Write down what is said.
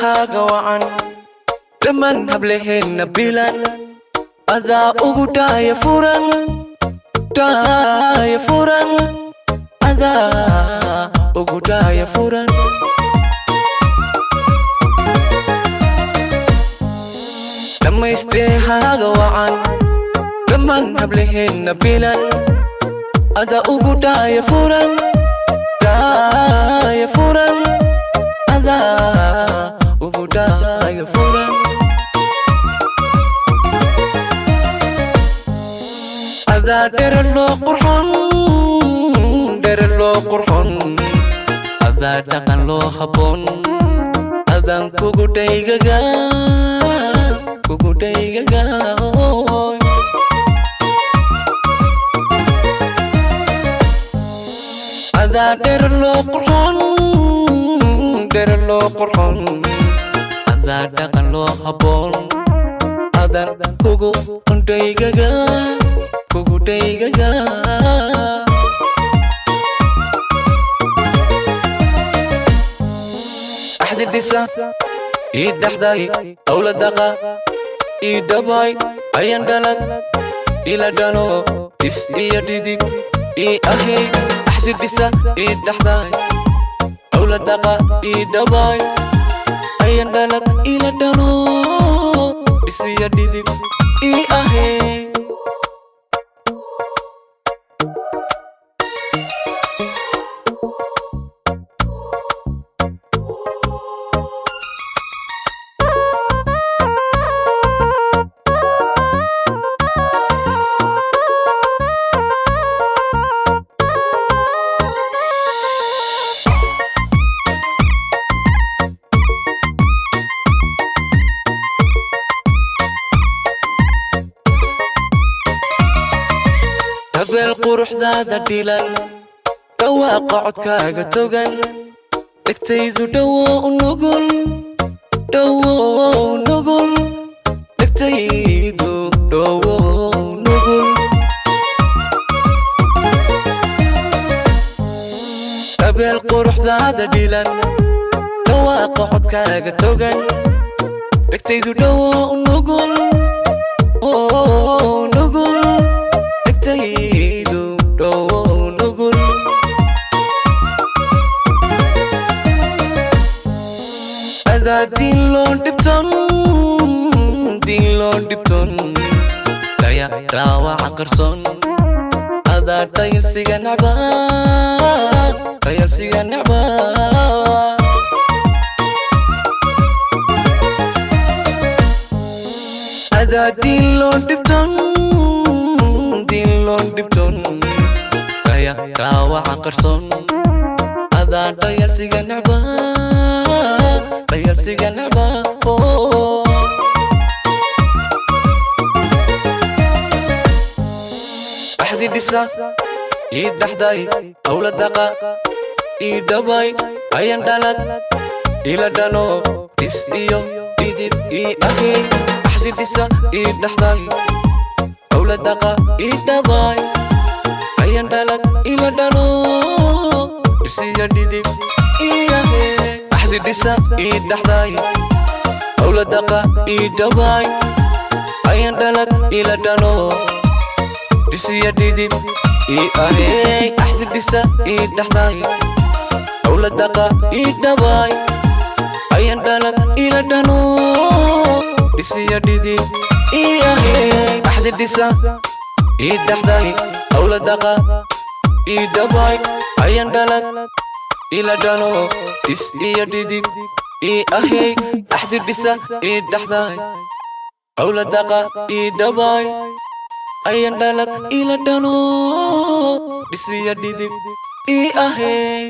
Dhammaysteehaaga wacan, dhammaan hablaheenna bilan, adaa ugu dhaaya furan, dhaaya furan, adaa ugu dhaaya furan. Dhammaysteehaaga wacan, dhammaan hablaheenna bilan, adaa ugu dhaaya furan, dhaaya furan, adaa ugu dhaaya furan. Adaa dherer loo qurxon, dherer loo qurxon, adaa dhaqan loo habboon, adaan kugu dhaygaga, kugu dhaygaga. Adaa dherer loo qurxon, dherer loo qurxon, adaa dhaqan loo habboon, adaan kugu dhaygaga, kugu dhaygaga. Axdi dhisa ii dhaxday, awladaqa ii dhabay, ayan dhalad ila dhalo, is iyo dhidib ii ahay. Axdi dhisa ii dhaxday, awladaqa ii dhabay, ayan dhalad ila dhalo, is iyo dhidib ii ahay. Habeel quruxdaada dhilan, dhawaaqa codkaaga togan, dhegtaydu dhowow nugul, dhowow nugul, dhegtaydu dhowow nugul. Habeel quruxdaada dhilan, dhawaaqa codkaaga togan, dhegtaydu dhowow nugul, nugul, dhegtaydu dhowow nugul. Adaa diin loo dhibton, diin loo dhibton, daya dhaawaca qarsoon, adaa dhayalsiga necba, dhayalsiga necba. Adaa diin loo dhibton, diin loo dhibton, daya dhaawaca qarsoon, adaa dhayalsiga necba, dhayalsiga necba. Axdi dhisa ii dhaxday, awladaqa ii dhabay, ayan dhalad ila dhalo, is iyo dhidib ii ahay. Axdi dhisa ii dhaxday, awladaqa ii dhabay, ayan dhalad ila dhalo, is iyo dhidib ii ahay. Axdi dhisa ii dhaxday, awladaqa ii dhabay, ayan dhalad ila dhalo, dhisiya dhidib ii ahay. Axdi dhisa ii dhaxday, awladaqa ii dhabay, ayan dhalad ila dhalo, dhisiya dhidib ii ahay. Axdi dhisa ii dhaxday, awladaqa ii dhabay, ayan dhalad ila dhalo, is iyo dhidib ii ahay. Axdi dhisa ii dhaxday, awladaqa ii dhabay, ayan dhalad ila dhalo, dhisiya dhidib ii ahay.